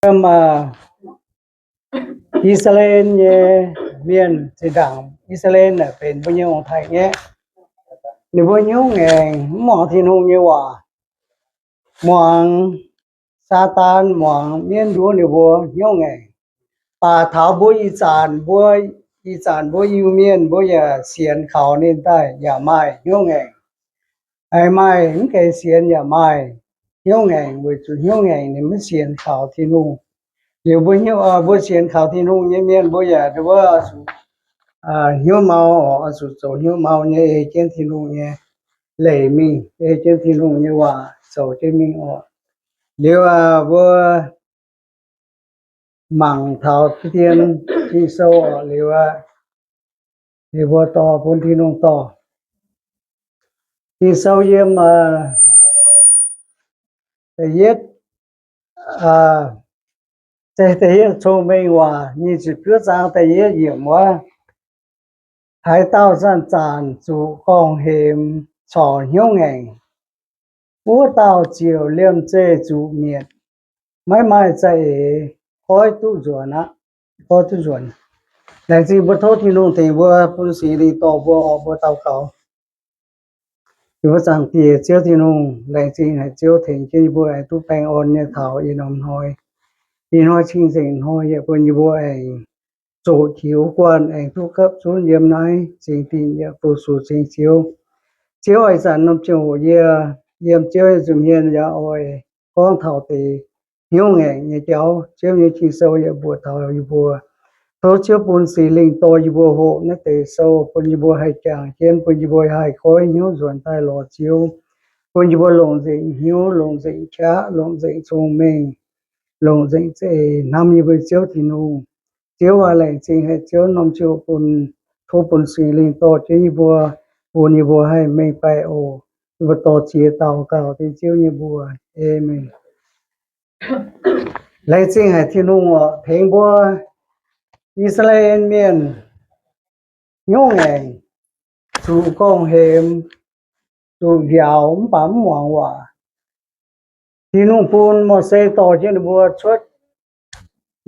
Yiem I^saa^laa^en nyei mienh, zinh ndaangc I^saa^laa^en naaic benx mbuo nyei ong-taaix-ngaeqv, ninh mbuo hnyouv ngaengc, mv muangx Tin-Hungh nyei waac, muangx Saadaan, muangx mienv nduov ninh mbuo hnyouv ngaengc. Baac taux mbuo ih zanc, mbuo ih zanc mbuo Iu-Mienh mbuo yaac sienx kaux ninh daaih yaac maaih hnyouv ngaengc. Aengx maaih mv gaengh sienx yaac maaih hnyouv ngaengc, weic zuqc hnyouv ngaengc ninh maiv sienx kaux Tin-Hungh. Liuz mbuo, mbuo sienx kaux Tin-Hungh nyei mienh mbuo yaac zuqc hnyouv mau, oix zuqc zoux hnyouv mau nyei, ei jienv Tin-Hungh nyei leiz mingh, ei jienv Tin-Hungh nyei waac zoux jienv mingh oc. Liuz mbuo mangc taux deix Ging-Sou oc, liuz aqv, liuz mbuo dorh bun Tin-Hungh dorh. Ging-Sou yiem da'yietv, da'yietv Cong-Mengh Waac nyic ziepc juov zaang da'yietv yiemc wuov, haaix dauh zanc-zanc zuqc gorngv-hemx corc hnyouv ngaengc, wuov dauh ziouc liemh zeih zuqc mietc, maiv maaih za'eix goiv duqv nzuonx aqv, goiv duqv nzuonx. Laengz zingh mbuo tov Tin-Hungh tengx mbuo, bun Singx Lingh dorh mbuo oc. Mbuo daux gaux. Yie mbuo Zaangc Diex Ziouv Tin-Hungh, laengz zingh haic Ziouv tengx jienv yie mbuo aengx duqv baengh orn nyei taux ih norm hnoi. Ih hnoi cing-nzengc hnoi yaac bun yie mbuo aengx zoqc jiux guanh aengx duqv gapv zunv yiem naaiv zingx dinc yaac fu-sux ceng Ziouv. Ziouv, ih zanc norm ziangh hoc yie yiem Ziouv nyei nza'hmien yaac oix gorngv taux deix hnyouv ngaengc nyei jauv. Ziouv nyei Ging-Sou yaac mbuox taux yie mbuo. Tov Ziouv bun Singx Lingh dorh yie mbuo hoqc naaiv deix sou, bun yie mbuo haih jangx jienv, bun yie mbuo haih goiv hnyouv nzuonx daaih lorz Ziouv, bun yie mbuo longc nzengc hnyouv, longc nzengc qaqv, longc nzengc cong-mengh, longc nzengc za'eix hnamv yie mbuo Ziouv Tin-Hungh. Ziouv aac, laengz zingh haic Ziouv norm ziouc bun, tov bun Singx Lingh dorh jienv yie mbuo, bun yie mbuo haih mengh baeqc oc. Yie mbuo dorh jiex daux gaux dengv Ziouv nyei mbuox. Aamen. Laengz zingh haic Tin-Hungh oc, tengx mbuo I^saa^laa^en Mienh hnyouv ngaengc, zuqc gorngv-hemx, zuqc njaaux mv baac mv muangx waac. Tin-Hungh bun Mose dorh jienv ninh mbuo cuotv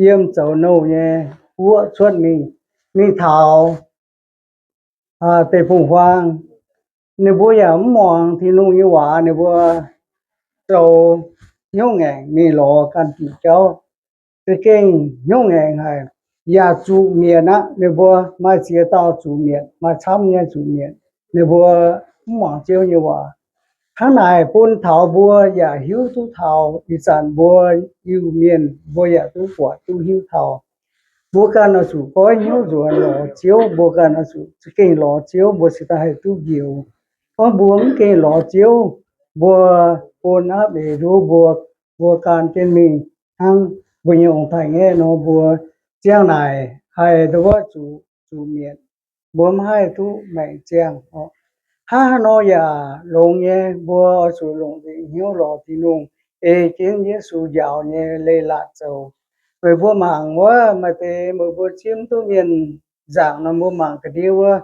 yiem zoux nouh nyei guoqv cuotv mingh, mingh taux deic-bung-huaang. Ninh mbuo yaac mv muangx Tin-Hungh nyei waac, ninh mbuo zoux hnyouv ngaengc mingh lorz ganh diuc jauv, za'gengh hnyouv ngaengc haic, yaac zuqc mietc aqv. Ninh mbuo maaih ziex dauh zuqc mietc, maaih camv nyei zuqc mietc. Ninh mbuo mv muangx Ziouv nyei waac. Hnangv naaic bun taux mbuo yaac hiuv duqv taux ih zanc mbuo Iu-Mienh mbuo yaac duqv buatc duqv hiuv taux. Mbuo ganh oix zuqc goiv hnyouv nzuonx lorz Ziouv, mbuo ganh oix zuqc za'gengh lorz Ziouv, mbuo cingx daaih haih duqv njoux. Gorngv mbuo mv gengh lorz Ziouv, mbuo bun aapv eix nduov mbuo, mbuo gan jienv mingh hnangv mbuo nyei ong-taaix-ngaeqv nor, mbuo ziangh naaic haih nduov zuqc, zuqc mietc, mbuo mv haih duqv maengc ziangh. Hnangv haaix nor yaac longx nyei, mbuo oix zuqc longc nzengc hnyouv lorz Tin-Hungh, ei jienv Yesu njaaux nyei leiz-latc zoux. Weic mbuo mangc wuov, maaih deix meih mbuo zieqv mv duqv mienh nzaangc nor, mbuo mangc ga'ndiev wuov,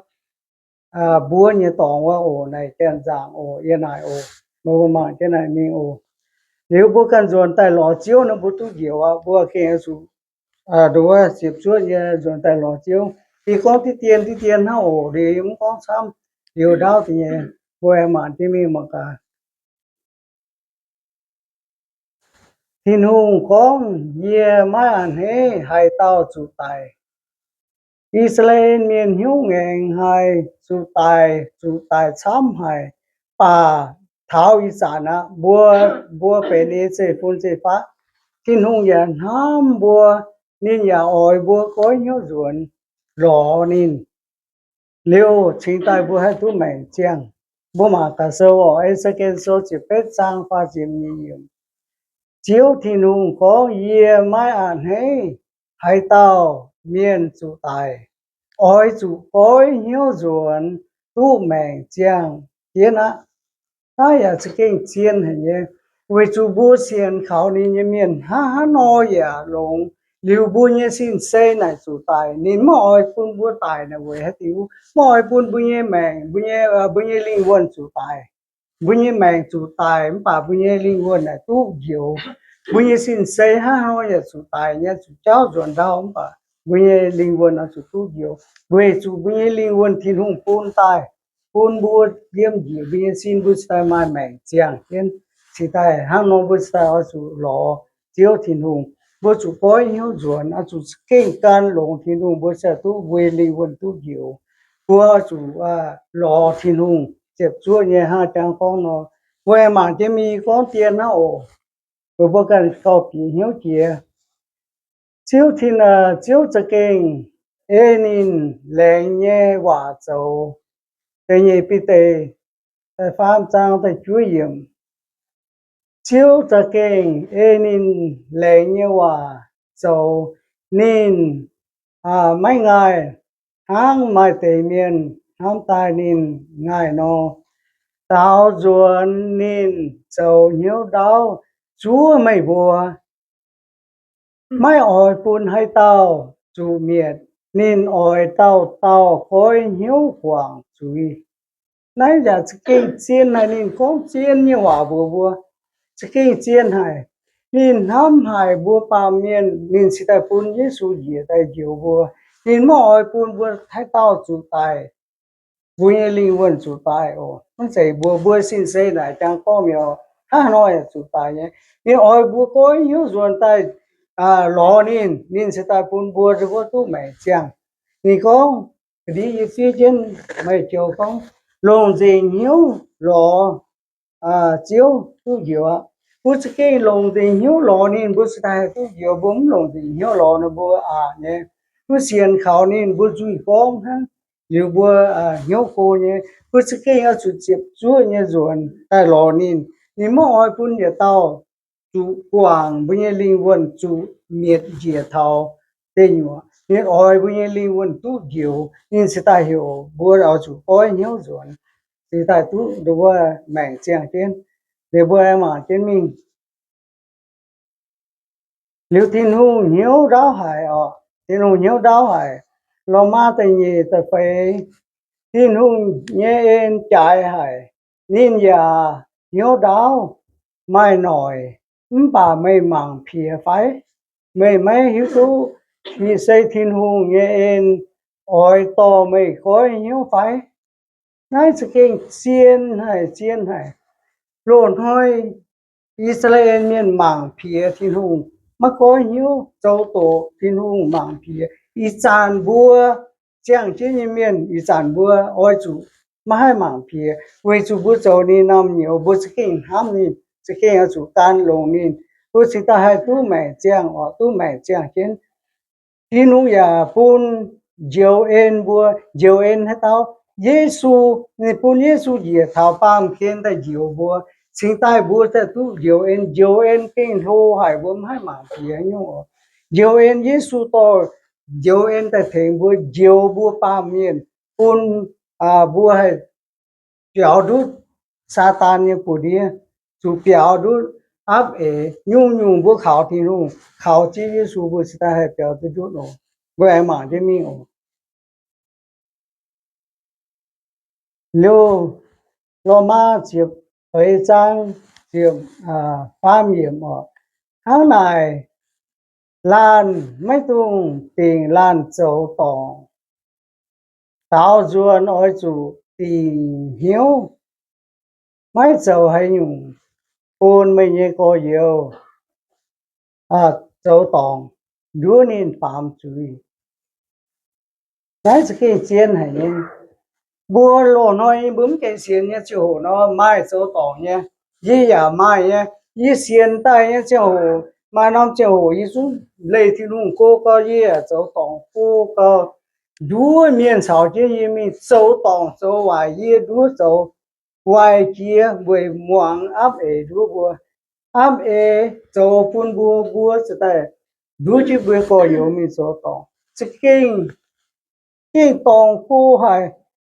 mbuov nyei dorngx wuov oc, naaic janx nzaangc oc, yie naaic oc, meih mbuo mangc jienv naaic mingh oc. Liuz mbuo ganh nzuonx daaih lorz Ziouv nor, mbuo duqv njoux aqv. Mbuo gengh oix zuqc nduov ziepc zuoqv nyei nzuonx daaih lorz Ziouv. Yie gorngv diqv dien diqv dien hnangv oc, liuz yie mv gorngv camv, liuz ndaauv deix nyei, mbuo aengx mangc jienv mingh mangc gaax. Tin-Hungh gorngv, Yie maiv a'hneiv haaix dauh zuqc daic. I^saa^laa^en Mienh hnyouv ngaengc haic, zuqc daic, zuqc daic camv haic. Baac taux ih zanc aqv, mbuo, mbuo benx nyei zeiv-fun zeiv-faqv. Tin-Hungh yaac hnamv mbuo, ninh yaac oix mbuo goiv hnyouv nzuonx lorz ninh. Liuz cingx daaih mbuo haih duqv maengc ziangh. Mbuo mangc gaax sou oc, E^se^ken Sou ziepc betv zaang faah ziepc nyeic yiemc. Ziouv Tin-Hungh gorngv, Yie maiv a'hneiv haaix dauh mienh zuqc daic. Oix zuqc goiv hnyouv nzuonx duqv maengc ziangh jienv aqv. Naaiv yaac za'gengh zien haic nyei, weic zuqc mbuo sienx kaux ninh nyei mienh hnangv haaix nor yaac longx. Liuz mbuo nyei sin-sei naaic zuqc daic, ninh maiv oix bun mbuo daic naaic weic haaix diuc? Maiv oix bun mbuo nyei maengc, mbuo nyei, mbuo nyei lingh wuonh zuqc daic. Mbuo nyei maengc zuqc daic mv baac mbuo nyei lingh wuonh naaic duqv njoux. Mbuo nyei sin-seix hnangv nor yaac zuqc daic nyei, zuqc jauv nzuonx ndau, mv baac mbuo nyei lingh wuonh oix zuqc duqv njoux, weic zuqc mbuo nyei lingh wuonh Tin-Hungh bun daaih, bun mbuo yiem njiec mbuo nyei sin, mbuo cingx daaih maaih maengc ziangh jienv. Cingx daaih hnangv nor mbuo cingx daaih oix zuqc lorz Ziouv Tin-Hungh. Mbuo zuqc goiv hnyouv nzuonx, oix zuqc za'gengh gan longx Tin-Hungh, mbuo cingx daaih duqv mbuo nyei lingh wuonh duqv njoux. Mbuo oix zuqc lorz Tin-Hungh ziepc zuoqv nyei hnangv jangx gorngv nor. Mbuo aengx mangc jienv mingh gorngv dien hnangv oc. Mbuo, mbuo ganh gauh bieqc hnyouv jiex. Ziouv Tin, Ziouv za'gengh ei ninh laengz nyei waac zoux. Da'nyeic Bide da'faam zaang da'juov yiemc. Ziouv za'gengh ei ninh laengz nyei waac zoux. Ninh maiv ngaih hnangv maaih deix mienh hnamv daaih ninh ngaih nor. Daaux nzuonx ninh zoux hnyouv ndaauv zuov meih mbuo, maiv oix bun haaix dauh zuqc mietc. Ninh oix dauh dauh goiv hnyouv guangc zuiz. Naaiv yaac za'gengh zien haic. Ninh gorngv zien nyei waac mbuox mbuo, za'gengh zien haic. Ninh hnamv haic mbuo baamh mienh, ninh cingx daaih bun Yesu njiec daaih njoux mbuo. Ninh maiv oix bun mbuo haaix dauh zuqc daic, mbuo nyei lingh wuonh zuqc daic oc. Mv zeiz mbuo, mbuo sin-seix naaic jangx gorngv mi'aqv, hnangv nor yaac zuqc daic nyei. Ninh oix mbuo goiv hnyouv nzuonx daaih lorz ninh, ninh cingx daaih bun mbuo wuov duqv maengc ziangh. Ninh gorngv, ga'ndiev yie fiev jienv meih joux gorngv, longc nzengc hnyouv lorz Ziouv duqv njoux aqv. Mbuo za'gengh longc nzengc hnyouv lorz ninh, mbuo cingx daaih haih duqv njoux. Mbuo mv longc nzengc hnyouv lorz ninh, mbuo aqc nyei. Mbuo sienx kaux ninh, mbuo nzuih gorngv hnangv, liuz mbuo hnyouv go nyei. Mbuo za'gengh oix zuqc ziepc zuoqv nyei nzuonx daaih lorz ninh. Ninh maiv oix bun yietc dauh zuqc guangc mbuo nyei lingh wuonh zuqc mietc njiec taux deic nyuoqc. Ninh oix mbuo nyei lingh wuonh duqv njoux, ninh cingx daaih heuc mbuo oix zuqc goiv hnyouv nzuonx, cingx daaih duqv nduov maengc ziangh jienv. Liuz mbuo aengx mangc jienv mingh. Liuz Tin-Hungh hnyouv ndaauv haic oc. Tin-Hungh hnyouv ndaauv haic. Lomaa da'nyeic da'feix, Tin-Hungh nyei en jaaix haic. Ninh yaac hnyouv ndaauv, maaih noic, mv baac meih mangc piex fai? Meih maiv hiuv duqv ih se Tin-Hungh nyei en oix dorh meih goiv hnyouv fai? Naaiv za'gengh zien haic, zien haic. Loz-hnoi I^saa^laa^en Mienh mangc piex Tin-Hungh, maiv goiv hnyouv, zoux doqc Tin-Hungh, mangc piex. Ih zanc mbuo ziangh jienv nyei mienh, ih zanc mbuo oix zuqc maiv haih mangc piex, weic zuqc mbuo zoux ninh naamh nyouz, mbuo za'gengh hnamv ninh, za'gengh oix zuqc gan longx ninh, mbuo cingx daaih haih duqv maengc ziangh oc, duqv maengc ziangh jienv. Tin-Hungh yaac bun njoux en mbuo. Njoux en haaix dauh? Yesu. Ninh bun Yesu njiec taux baamh gen daaih njoux mbuo, cingx daaih mbuo daaih duqv njoux en. Njoux en gengh hlo haic, mbuo maiv haih mangc piex nyungc oc. Njoux en, Yesu dorh njoux en daaih tengx mbuo, njoux mbuo baamh mienh, bun mbuo haih biaux ndutv Saadaan nyei buoz-ndiev, zuqc biaux ndutv apv eix. Nyungc-nyungc mbuo kaux Tin-Hungh, kaux Ziouv Yesu, mbuo cingx daaih haih biaux duqv ndutv oc. Mbuo aengx mangc jienv mingh oc. Liuz, Lomaa ziepc feix zaang ziepc faam yiemc oc. Hnangv naaic, laanh maiv dungx dingc laanh zoux dorngc. Daaux nzuonx oix zuqc dingc hnyouv, maiv zoux haaix nyungc bun meih nyei gorx-youz zoux dorngc, nduov ninh baamz zuiz. Naaiv za'gengh zien haic nyei. Mbuo loz-hnoi mbuo mv gaengh sienx nyei ziangh hoc nor, maaih zoux dorngc nyei. Yie yaac maaih nyei. Yie sienx daaih nyei ziangh hoc, maaih norm ziangh hoc yie zungv leih Tin-Hungh go gau, yie yaac zoux dorngc go gau. Nduov mienh caux jienv yie mingh zoux dorngc zoux waaic, yie nduov zoux waaic jiex weic muangx apv eix nduov mbuo. Apv eix zoux bun mbuo, mbuo ziouc daaih nduov jienv mbuo gorx-youz mingh zoux dorngc. Za'gengh, gengh dorngc go haic,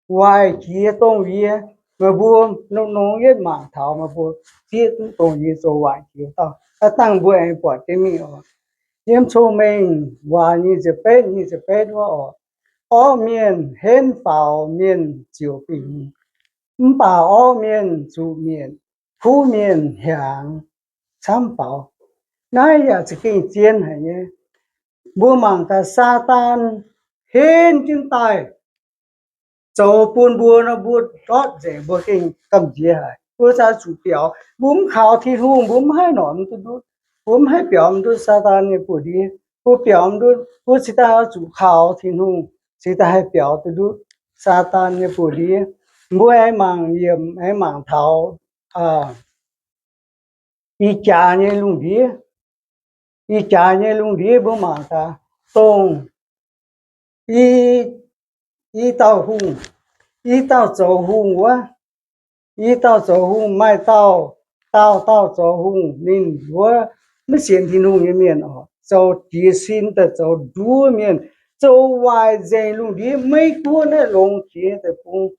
waaic jiex dongh yie. Meih mbuo nongx nongx yietv mangc taux meih mbuo zieqv duqv dongh yie zoux waaic jiex dauh. Aav dangh mbuo aengx buatc jienv mingh oc. Yiem Cong-Mengh Waac nyic ziepc betv, nyic ziepc betv wuov oc, orqv mienh henv faaux, mienh ziouc bingx, mv baac orqv mienh zuqc mietc, kuv mienh hiaangx camv faaux. Naaiv yaac za'gengh zien haic nyei. Mbuo mangc gaax, Saadaan henv jienv daaih zoux bun mbuo nor, mbuo ndortv nzengc, mbuo gengh gamh nziex haic. Mbuo za'gengh zuqc biaux. Mbuo mv kaux Tin-Hungh, mbuo mv haih norqc duqv ndutv. Mbuo mv haih biaux ndutv Saadaan nyei buoz-ndiev. Mbuo biaux ndutv, mbuo cingx daaih oix zuqc kaux Tin-Hungh, cingx daaih haih biaux duqv ndutv Saadaan nyei buoz-ndiev. Mbuo aengx mangc yiemc, aengx mangc taux ih jaax nyei lungh ndiev. Ih jaax nyei lungh ndiev mbuo mangc gaax, dongh i, i dauh hungh, i dauh zoux hungh wuov, i dauh zoux hungh maaih dauh, dauh dauh zoux hungh, ninh wuov maiv sienx Tin-Hungh nyei mienh oc, zoux jiez sin daaih zoux nduov mienh, zoux waaic nzengc lungh ndiev, Meiv Guoqv naaiv longx jiex deic-bung.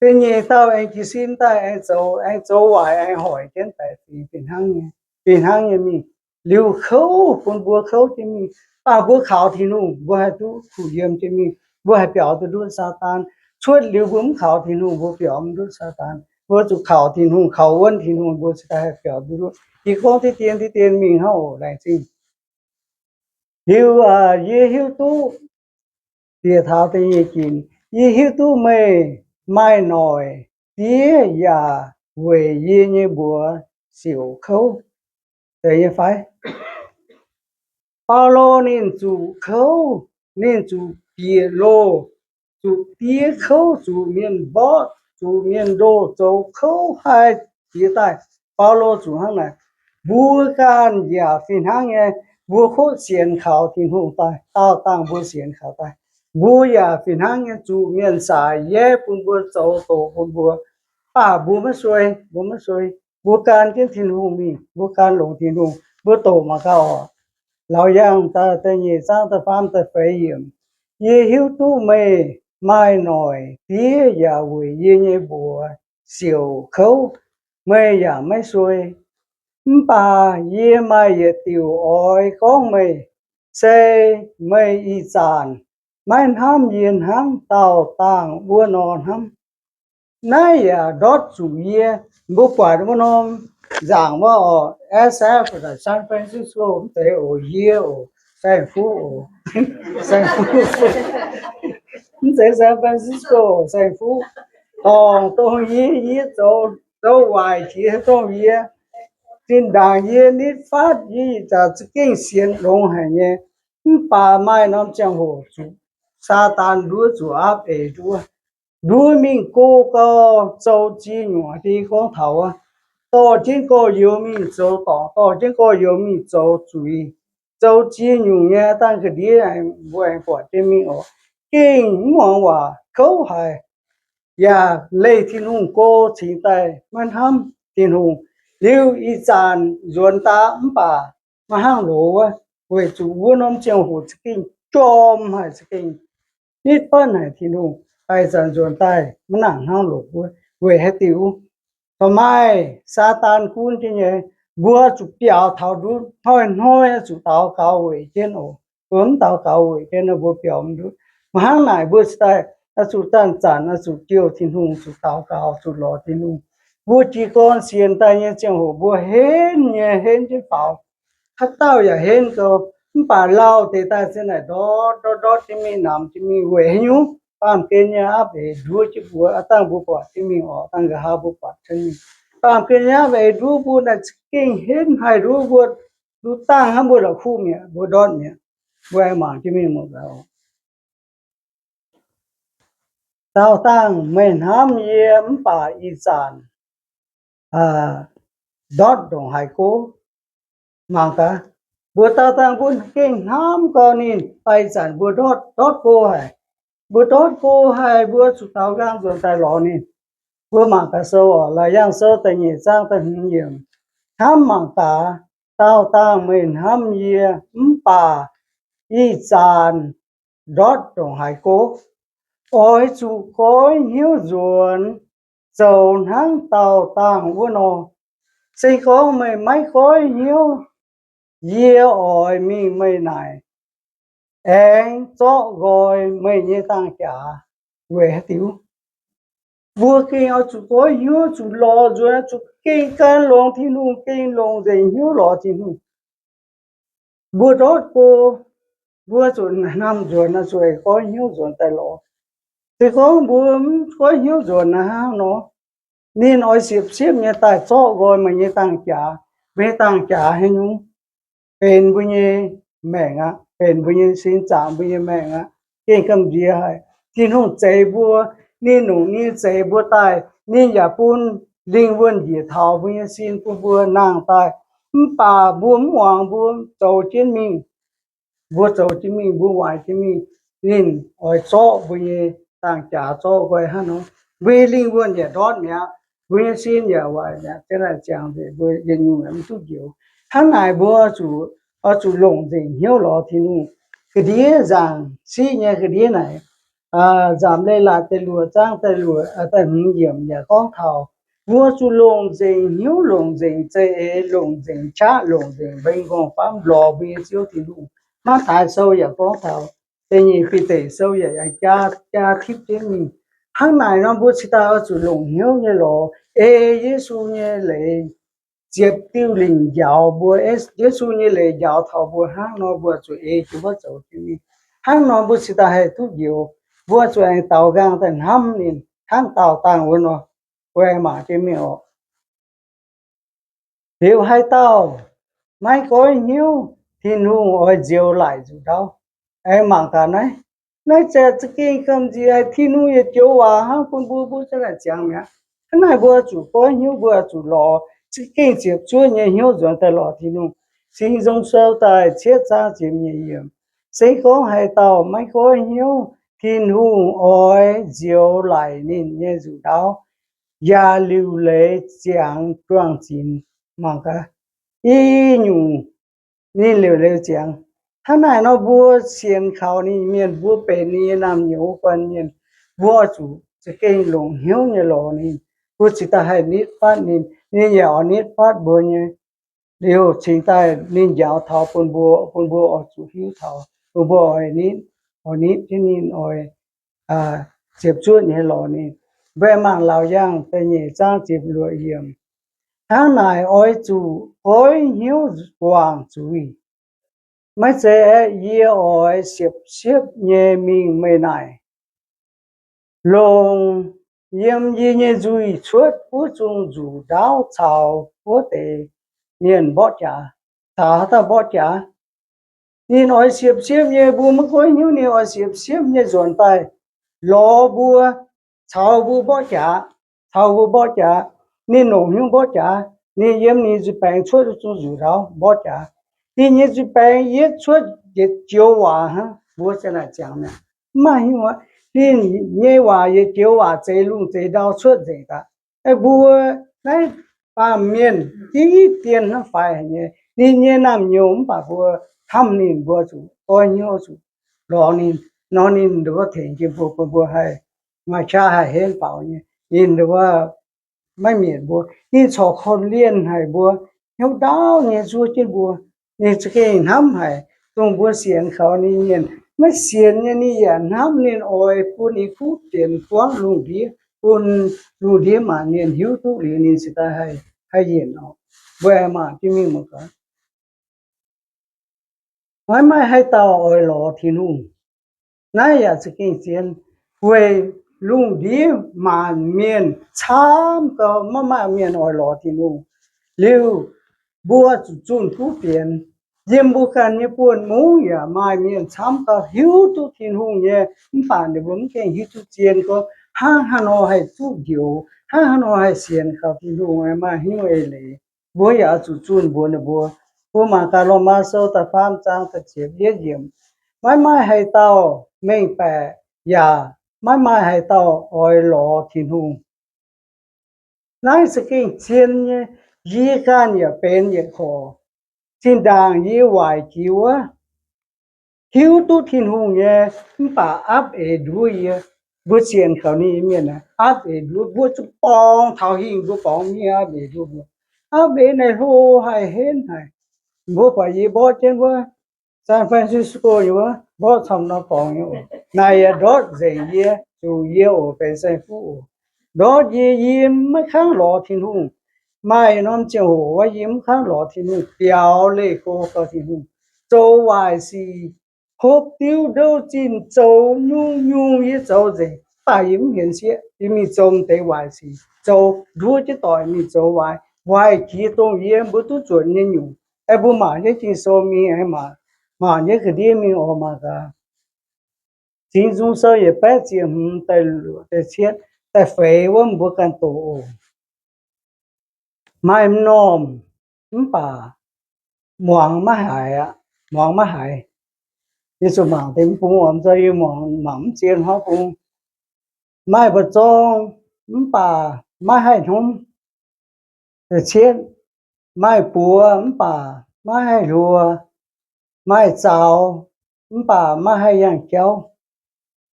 Da'nyeic dauh aengx jiez sin daaih aengx zoux, aengx zoux waaic, aengx hoic jienv daic fingx fih hnangv nyei, fih hnangv nyei mingh. Liuz kouv, bun mbuo kouv jienv mingh. Mv baac mbuo kaux Tin-Hungh, mbuo haih duqv kuh yiem jienv mingh, mbuo haih biaux duqv ndutv Saadaan. Cuotv liuz mbuo mv kaux Tin-Hungh, mbuo biaux mv ndutv Saadaan. Mbuo zuqc kaux Tin-Hungh, kaux wuonv Tin-Hungh, mbuo cingx daaih haih biaux duqv ndutv. Yie gorngv diqv dien diqv dien mingh hnangv oc, laengz zingh. Liuz yie hiuv duqv bieqc taux da'nyeic ginc, yie hiuv duqv meih maaih noic diev yaac weic yie nyei mbuox siouc kouv. Zeiz nyei fai? Baulo ninh zuqc kouv, ninh zuqc bieqc loh, zuqc diev kouv, zuqc mienh mborqv, zuqc mienh ndoh, zoux kouv haih jiex daaih. Baulo zuqc hnangv naaic. Mbuo ganh yaac fih hnangv nyei. Mbuo kotv sienx kaux Tin-Hungh daaih, daauh dangh mbuo sienx kaux daaih, mbuo yaac fih hnangv nyei zuqc mienh saaix yaev bun mbuo, zoux doqc bun mbuo. Mv baac mbuo maiv suei, mbuo maiv suei. Mbuo gan jienv Tin-Hungh mingh, mbuo gan longx Tin-Hungh, mbuo doqc mangc gaax oc. Laauc Yaangh da'nyeic zaang da'faam da'feix yiemc. Yie hiuv duqv meih maaih noic diev yaac weic yie nyei mbuox siouc kouv, meih yaac maiv suei. Mv baac yie maaih yietc diuc oix gorngv meih, se meih ih zanc maiv hnamv yie hnangv daauh dangh wuov nor hnamv. Naaiv yaac ndortv zuqc yie. Mbuo buatc wuov norm nzaangc wuov oc, S F, San Francisco, mv zeiz oc, yie oc, saeng-fuqv oc, saeng-fuqv, mv zeiz San Francisco, saeng-fuqv. Dorngc dongh yie, yie zoux, zoux waaic jiex dongh yie. Zinh ndaangc yie nitv fatv, yie ih zanc za'gengh sienx longx haic nyei. Mv baac maaih norm ziangh hoc zuqc Saadaan nduov, zuqc aapv eix nduov. Nduov mingh go gau, zoux ziex nyungc, yie gorngv taux wuov, dorh jienv gorx-youz mingh zoux dorngc, dorh jienv gorx-youz mingh zoux zuiz, zoux ziex nyungc nyei dangh ga'ndiev, mbuo aengx buatc jienv mingh oc. Gengh mv muangx waac, kouv haic, yaac leih Tin-Hungh go cingx daaih maiv hnamv Tin-Hungh. Liuz ih zanc nzuonx daaih mv baac maiv hnangv loz wuov, weic zuqc wuov norm ziangh hoc za'gengh jorm haic, za'gengh nitv fatv haic Tin-Hungh. Ih zanc nzuonx daaih maiv nangc hnangv loz wuov. Weic haaix diuc? Dongh maaih Saadaan gunv jienv nyei. Mbuo zuqc biaux taux ndutv, hnoi-hnoi zuqc daux gaux weic jienv oc. Mbuo mv daux gaux weic jienv nor, mbuo biaux mv ndutv. Maiv hnangv naaic, mbuo cingx daaih oix zuqc zanc-zanc oix zuqc jouh Tin-Hungh, zuqc daux gaux, zuqc lorz Tin-Hungh. Mbuo jiez gorn sienx daaih nyei ziangh hoc mbuo henv nyei, henv jienv faaux. Haaix dauh yaac henv gau. Mv baac lauh deix daaih se naaic ndortv ndortv ndortv jienv mingh, namx jienv mingh. Weic haaix nyungc? Baamh gen nyei aapv eix nduov jienv mbuo. Aav dangh mbuo buatc jienv mingh oc, dangh nqa'haav mbuo buatc jienv mingh. Baamh gen nyei aapv eix nduov mbuo naaic za'gengh henv haic, nduov mbuo nduov dangh hnangv mbuo la'kuqv mi'aqv, mbuo ndortv mi'aqv. Mbuo aengx mangc jienv mingh muoz-doic. Daauh dangh meih hnamv yie mv baac ih zanc ndortv ndongc haaix go? Mangc gaax, mbuo daauh dangh mbuo gengh hnamv gau ninh, baac ih zanc mbuo ndortv, ndortv go haic. Mbuo ndortv go haic, mbuo zuqc daaux nqaang nzuonx daaih lorz ninh. Mbuo mangc gaax sou oc, Laauc Yaangh Sou da'nyeic zaang da'hmz yiemc. Hnamv mangc gaax, daauh dangh meih hnamv yie mv baac ih zanc ndortv ndongc haaix go? Oix zuqc goiv hnyouv nzuonx, zoux hnangv daauh dangh wuov nor. Se gorngv meih maiv goiv hnyouv, yie oix mingh meih naaic, aengx zorqv nqoi meih nyei dangh jaax. Weic haaix diuc? Mbuo gengh oix zuqc goiv hnyouv, zuqc lorz nzuonx, zuqc gengh gan longx Tin-Hungh, gengh longc nzengc hnyouv lorz Tin-Hungh. Mbuo ndortv go, mbuo zuqc hnamv nzuonx nor, zuqc goiv hnyouv nzuonx daaih lorz. Se gorngv mbuo mv goiv hnyouv nzuonx nor, hnangv nor ninh oix siepv-siepv nyei daaih zorqv nqoi meih nyei dangh jaax. Mbuo nyei dangh jaax haaix nyungc? Benx mbuo nyei maengc aqv. Benx mbuo nyei sin, zaangc mbuo nyei maengc aqv. Gengh gamh nziex haic. Tin-Hungh zeix mbuo, ninh longc ninh zeix mbuo daaih, ninh yaac bun lingh wuonh njiec taux mbuo nyei sin bun mbuo nangh daaih. Mv baac mbuo mv muangx, mbuo zoux jienv mingh. Mbuo zoux jienv mingh, mbuo waaic jienv mingh, ninh oix zorqv mbuo nyei dangh jaax, zorqv nqoi hnangv nor. Mbuo nyei lingh wuonh yaac ndortv mi'aqv. Mbuo nyei sin yaac waaic mi'aqv. Ziang naaic ziangx nzengc, mbuo yietc nyungc mv duqv njoux. Hnangv naaic mbuo oix zuqc, oix zuqc longc nzengc hnyouv lorz Tin-Hungh. Ga'ndiev nzaangc siqv nyei ga'ndiev naaic, Nzamc Leiz-Latc da'luoqc zaang da'luoqc, da'hmz yiemc yaac gorngv taux mbuo zuqc longc nzengc hnyouv, longc nzengc za'eix, longc nzengc qaqv, longc nzengc mbeng nqorngv-famv lorz mbuo nyei Ziouv Tin-Hungh. Matv^taai Sou yaac gorngv taux, da'nyeic Bide Sou yaac jaa, jaa tipv jienv mingh. Hnangv naaic nor mbuo cingx daaih oix zuqc longc hnyouv nyei lorz, ei Yesu nyei leiz ziepc diuh lingc njaaux mbuo. Yesu nyei leiz njaaux taux mbuo hnangv nor, mbuo zuqc ei jienv wuov zoux jienv mingh. Hnangv nor mbuo cingx daaih haih duqv njoux. Mbuo zuqc aengx daaux nqaang daaih hnamv ninh hnangv daauh dangh wuov nor, mbuo aengx mangc jienv mingh oc. Liuz haaix dauh maiv goiv hnyouv, Tin-Hungh oix nzioux laic nzuqc ndaauv. Aengx mangc gaax naaiv. Naaiv se za'gengh gamh nziex haic. Tin-Hungh yietc joux waac hnangv bun mbuo, mbuo za'gengh ziangx mi'aqv. Hnangv naaic mbuo zuqc goiv hnyouv, mbuo zuqc lorz za'gengh ziepc zuoqv nyei hnyouv nzuonx daaih lorz Tin-Hungh. Singx Nzung Sou da'cietv zaang ziepc nyeic yiemc, se gorngv haaix dauh maiv goiv hnyouv, Tin-Hungh oix nzioux laic ninh nyei nzuqc ndaauv, yaac liuc leiz ziangx juang-zinx. Mangc gaax, i nyungc ninh liuc leiz ziangx. Hnangv naaic nor mbuo sienx kaux ninh mienh, mbuo benx ninh nyei naamh nyouz guanh mienh, mbuo oix zuqc za'gengh longc hnyouv nyei lorz ninh. Mbuo cingx daaih haih nitv fatv ninh, ninh yaac oix nitv fatv mbuo nyei. Liuz cingx daaih ninh njaaux taux bun mbuo, bun mbuo oix zuqc hiuv taux, bun mbuo oix nitv, oix nitv jienv ninh, oix ziepc zuoqv nyei lorz ninh. Mbuo mangc Laauc Yaangh da'nyeic zaang ziepc luoqc yiemc. Hnangv naaic oix zuqc goiv hnyouv guangc zuiz. Maiv zeiz aeqv, yie oix siepv-siepv nyei mingh meih naaic, longc yiem yie nyei nzuih cuotv wuov zungh nzuqc ndaauv caux wuov deix mienh mborqv jaax. Caux haaix dauh mborqv jaax? Ninh oix siepv-siepv nyei, mbuo maiv goiv hnyouv, ninh oix siepv-siepv nyei nzuonx daaih lorz mbuo, caux mbuo mborqv jaax, caux mbuo mborqv jaav. Ninh longc hnyouv mborqv jaax, ninh yiem ninh nzuih baengx cuotv zungh nzuqc ndaauv mborqv jaax. Ninh nyei nzuih baengx yietv cuotv yietc joux waac hnangv, mbuo ziang naaic ziangx mi'aqv. Mv maaih hnyouv aqv. Ninh nyei waac yietc joux waac zeix lungh zeix ndau cuotv nzengc daaih. Mbuo naaiv baamh mienh diqv dien hnangv faix haic nyei. Ninh nyei naamh nyouz mv baac mbuo hnamv ninh, mbuo zuqc goiv hnyouv, zuqc lorz ninh, nor ninh wuov tengx jienv mbuo, bun mbuo haih maaih qaqv haih henv faaux nyei. Ninh wuov maiv mietc mbuo, ninh corc korv-lienh haic mbuo, hnyouv ndaauv nyei zuov jienv mbuo. Ninh za'gengh hnamv haic, dongh mbuo sienx kaux ninh mienh. Maiv sienx nyei ninh yaac hnamv, ninh oix bun ninh kuv fienx buangv lungh ndiev, bun lungh ndiev maanc mienh hiuv duqv liuz ninh cingx daaih haih yienc oc. Mbuo aengx mangc jienv mingh muoz-doic. Maiv maaih haaix dauh oix lorz Tin-Hungh. Naaiv yaac za'gengh zien, weic lungh ndiev maanc mienh camv gau, maiv maaih mienh oix lorz Tin-Hungh. Liuz, mbuo zuqc zunh kuv fienx. Yiem mbuo ganh nyei buonv mungv yaac maaih mienh camv gau hiuv duqv Tin-Hungh nyei, mv baac ninh mbuo mv gaengh hiuv duqv zien gorngv hnangv haaix nor haih duqv njoux, hnangv haaix nor haih sienx kaux Tin-Hungh, maaih hnyouv eix leiz. Mbuo yaac zuqc zunh mbuox ninh mbuo. Mbuo mangc gaax Lomaa Sou da'faam zaang da'ziepc yietv yiemc. Maiv maaih haaix dauh mengh baeqc yaac maiv maaih haaix dauh oix lorz Tin-Hungh. Naaiv za'gengh zien nyei. Yie ganh yaac benx yietc korc. Zinh ndaangc yie waaic jiex wuov, hiuv duqv Tin-Hungh nyei, mv baac aapv eix nduov yie. Mbuo sienx kaux ninh mienh aapv eix nduov, mbuo zuqc borngz taux hingh mbuo borngz mingh aapv eix nduov mbuo. Aapv eix naaic hlo haic, henv haic. Mbuo buatc yie mborqv jienv wuov San Francisco nyei wuov, mborqv camv nor borngz nyei oc. Naaic yaac ndortv nzengc yie, zuqc yie oc, benx saeng-fuqv oc. Ndortv yie, yie maiv kangv lorz Tin-Hungh. Maaih norm ziangh hoc wuov yie mv kangv lorz Tin-Hungh, biaux leih go gau Tin-Hungh. zoux waaic sic, hopv diuv ndouv zinh zoux nyungc-nyungc yie zoux nzengc, mv baac yie mv hienx sieqv. Yie mingh zoux deix waaic sic, zoux nduov jienv doic mingh zoux waaic, waaic jiex dongh yie mbuo duqv zuotc nyei nyungc. Aeqv, mbuo mangc jienv Ging-Sou mingh, mangc jienv ga'ndiev mingh oc, mangc gaax. Singx Nzung Sou yietc baeqv ziepc hmz da'luoqc da'cietv da'feix wuov mbuo ganh doqc oc. Maaih m'normh mv baac muangx maiv haiz aqv, muangx maiv haiz. Yie zuqc mangc deix mv bung oc, zoux yie mangc mv zien hnangv bung. Maaih mbu'zorng mv baac maiv haih hnomv. Da'cietv, maaih buoz mv baac maiv haih hluo, maaih zaux mv baac maiv haih yangh jauv.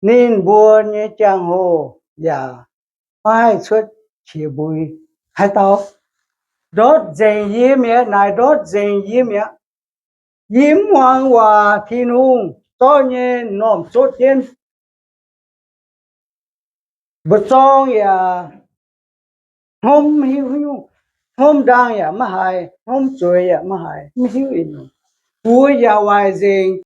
Ninh mbuo nyei jangx-hoh yaac maiv haih cuotv qiex mbui. Haaix dauh? Ndortv nzengc yie mi'aqv. Naaic ndortv nzengc yie mi'aqv. Yie mv muangx waac, Tin-Hungh zorqv nyei m'normh zotv jienv. Mbu'zorng yaac hnomv mv hiuv haaix nyungc, hnomv ndaang yaac maiv haiz, hnomv zueiz yaac maiv haiz, mv hiuv yietc nyungc. Buoz yaac waaic nzengc,